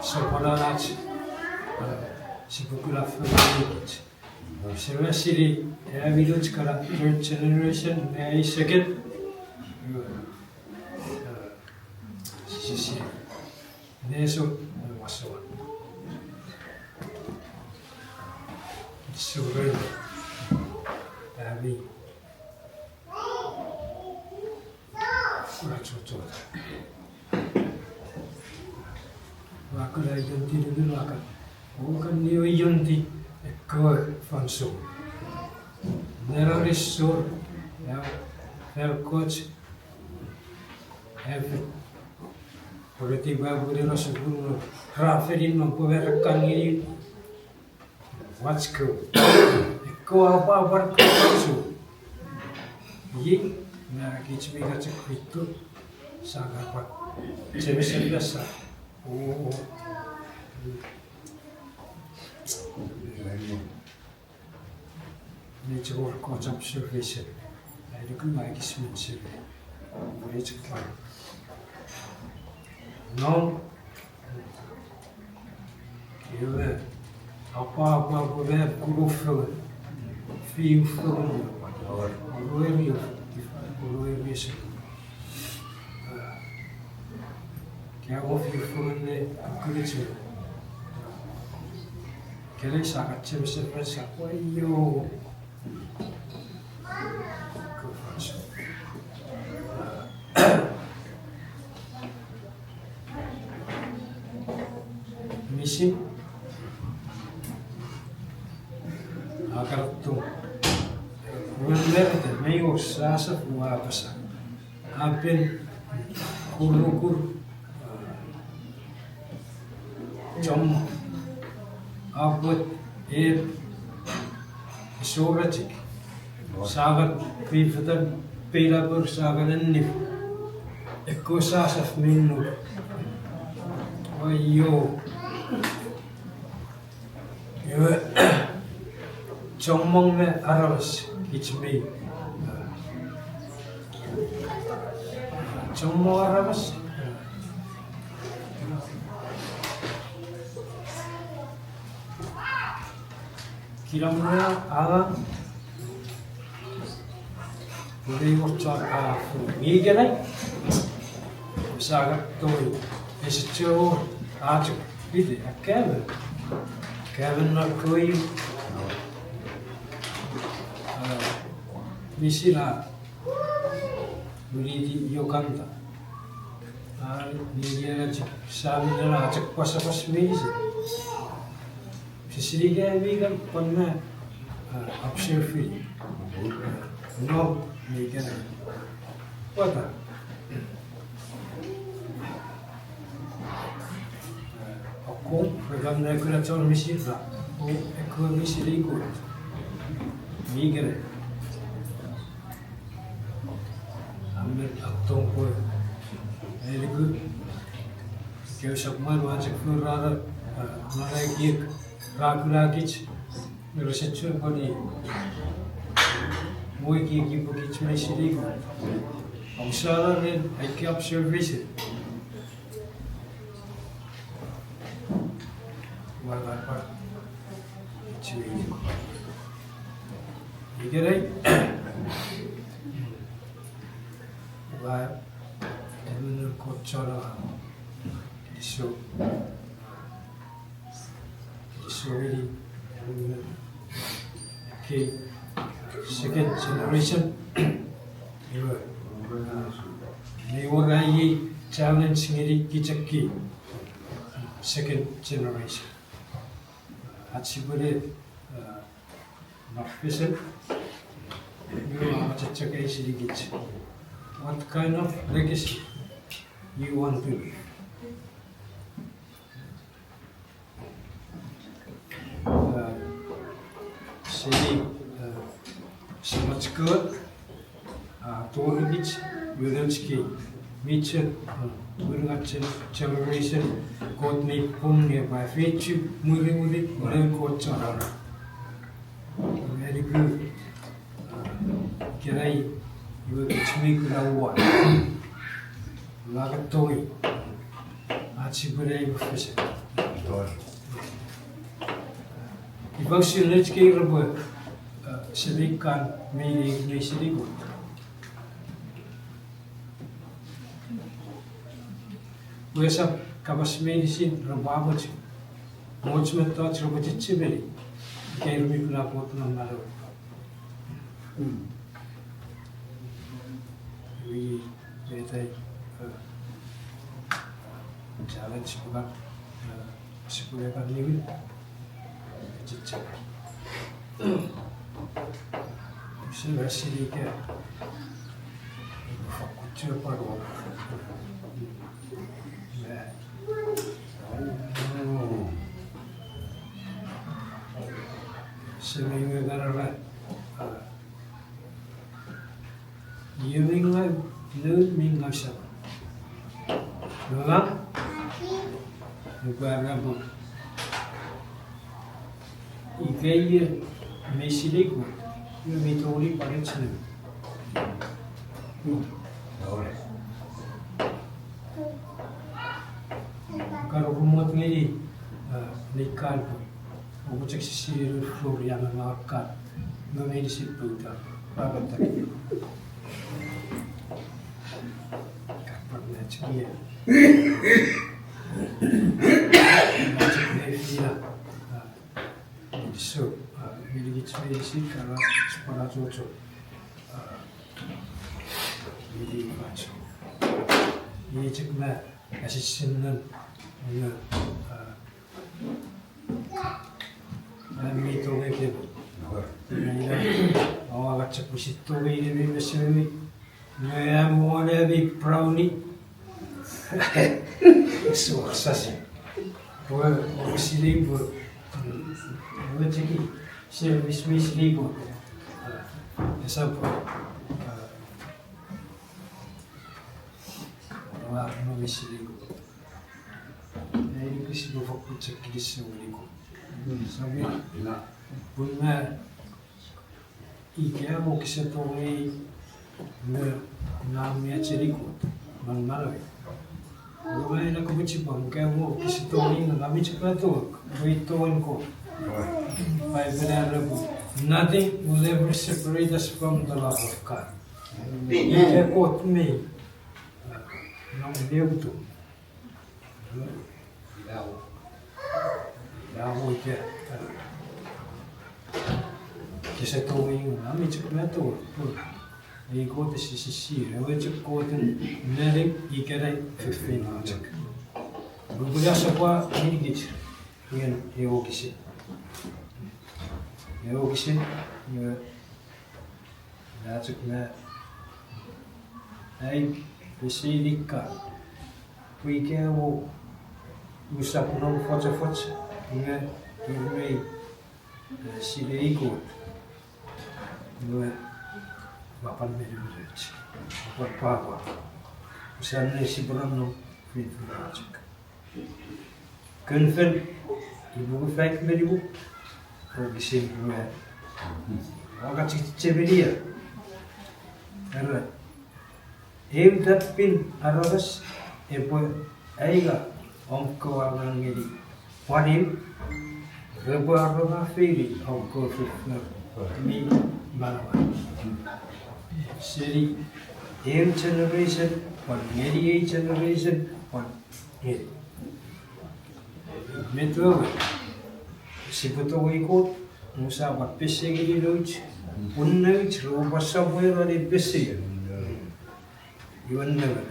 sopwononach, a, Sipwe kuna fengeni kich. Sipwe sinei, ami nouch kana third generation, nge ai second. Iwe, eh, sise sinei. Nesor, eh, wasowan. Sipwe, ami kuna chochot. Ua kuna iontini ngun ua kan, ua kan niwe ionti ekkewe fansoun. Nera risor, ya, fel koch, efe. Pwetiti pwe pwene no sukun, ra fenin non pwe me ra kan ngeni. Wach ko. Ekkewe apwapwan ko fansoun. Iei, na kich mi kachok fitu, sa kapwan. Jemison lesa. O. Ni chok wor koch observation. Ai nuku ma ekis men sebe. Mwe chok fan. No. Iwe, apwapwa pwe me kuno fengen. Fiu fengen. Oro eri, oro eri ese. Kia mo fiu fengen ne kukulichi. Kele sa kachemse fen sa kwe io. Misin. Akar tu. Wen merete, mei wor sasaf ua apasa. Apen kurukur. Chommong. Apwet, ep, isoratik. Sakan pifetan, peilapur, sakan ennif. Ekko sasaf minnu. Oio. Iwe, chommong me aramas, kich mi. Chommong aramas. Kinamwe angang. Pwene wor chon a fu mi ikenai. Saka toi. Ese chou a chok. Pite, a Kevin. Kevin na koi. Misina. Winiti Uganda. A, ni ena chok, sa mi ena chok pasapasa meinisin. Sisini ke mi kan pwan na, a, observe. No, mi kan. Pwata. Akkom, rekan ne kuna chon misin ra. O, ekkewe misin ikut. Mi kan. Amen, atong pwe. Very good. Kewe sap mwan wachek fun rara, ah, mara ekiek, rakulakich, nere sechun pwani. Mo ekiek ipwe kich me silik. Ausala ren, aike observation. Ua, ua, ua. Ikenai. Ua, emon kochora. Iso. Iso ini. Emon. Okay. Second generation. Iwe. Mei wor ai challenge ngeni kich chok. Second generation. Ach sipwene, uh, mafesen. Iwe a chok chok eisinikich. What kind of legacy you want to leave? Uh, seni, uh, Semach Kot, uh, tori kich, iwe nouch kei. Mi chok, uh, unungat generation, Kot mi pung ne pwa fechu, muri muri, ren Kot chon. Very good. Ikenai, iwe kich mi kuna uwan. Laka toi. Ach sipwene iwe fese. Toi. Ifa usun nouch kei repwe, eh, semei kan me inei mi seni Kot? Pwe esap kapas meinisin repwe amochu. Nouch mettoch repwe chechemeni. Kei remi kuna Kot non manauer. Iwe, iei, eh, challenge pwe kan, eh, sipwe kan liwin. Chichar. Use wesini ke. Fakkun chepar won. Semei we kan era, ah, iei mi ngau, noun mi ngau Saman. Nona, nupwen a ngau pun ika iei mi sinei Kot, iwe mi tongeni pwan och noun. Kan oupwe mot ngeni, eh, nei kan pun oupwe chok sisiru fori angangen kan. Nge meinisin pouta. Rapata. Kapar na chok ia. Na chok ne fina. Ah, so, ah, ngenikich meinisin kana chok pwan achocho. Ah, ngenikich. Iei chok me asisinan, nge, ah, ami tongei kemi. Nge ina, aua chok pwisin tongei kemi me sememi. Nge am won ami brownie. Suak sasi. Pwe, pwe sinei pwe, mm, ewe cheki, se mis, mis sinei pwe. Esap, eh, ua, no mis sinei pwe. Ei, pisi pwe fokkun cheki sinei pwe. Sami, ina. Pun me, ika mo kese tongei nge ngang mi acheni Kot non manauei. Nge ina kopwe chipwang, ika mo kese tongei nge ngang mi chipwang tongek, pwe tongen Kot. Bible a era pwe, nothing will ever separate us from the love of God. Ika Kot mi, uh, ngang mi utu. Ina, ina mo ika, eh, kese tongei nge ngang mi chok me tongei. Ei Kot ese sisi, ewe chok Kot en neni ikenai fefeino chok. Nupwen a sopwa ngenikich, ien ewe wokisin. Ewe wokisin, nge Ina chok me ai pesei ika pwe ika mo usap non fochofoch nge ir mei, eh, sinei Kot. Nge ua pwan meni rech. Ua pwan pwapwa. Usan ne sipwe nom non faithful project. Kon Fel, ipuku faik me nimu, wokisin rue. Ua kan chechemeni ia. Era, eu tappin aramas epwe aea om kewe angang ngeni pwan eu, repwe arongafeini om kewe foffor mi manaman. Seni eu generation pwan ngeni ei generation pwan ngeni. Met wewe, sipwe tongei Kot, musa pwan pesei ngeni nouch, pun nouch repwe pwan sopweno ne pesei. Iwe newe,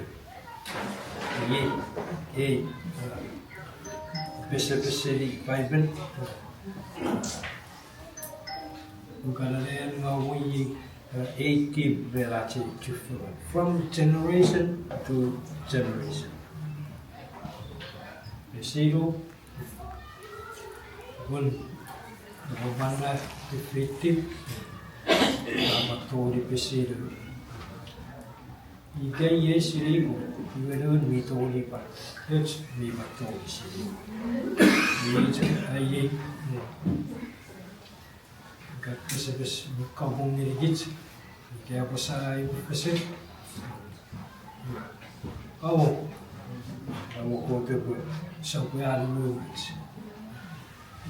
iei, ei, pesepeseni Bible. Ukana len nga woi, eh, ei tip ren ach ei chufengen. From generation to generation. Pesei no, pun, pun manna effective, a pwan tongeni pesei no. Ika iei sinei Kot, iwe noun mi tongeni pwan, och mi pwan tongeni sinei. Iei chok, a, iei, mm. Ika pesepes mi kapong ngenikich, ika apasa ai pese. Awo, awo Kot epwe sopwe aluwech.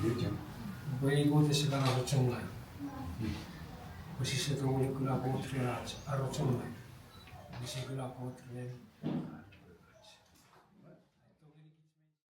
Iei chok. Pwe ei Kot ese kan arochongaw. Pwe sise tongeni kuna Kot ren ach arochongaw. Sise kuna Kot ren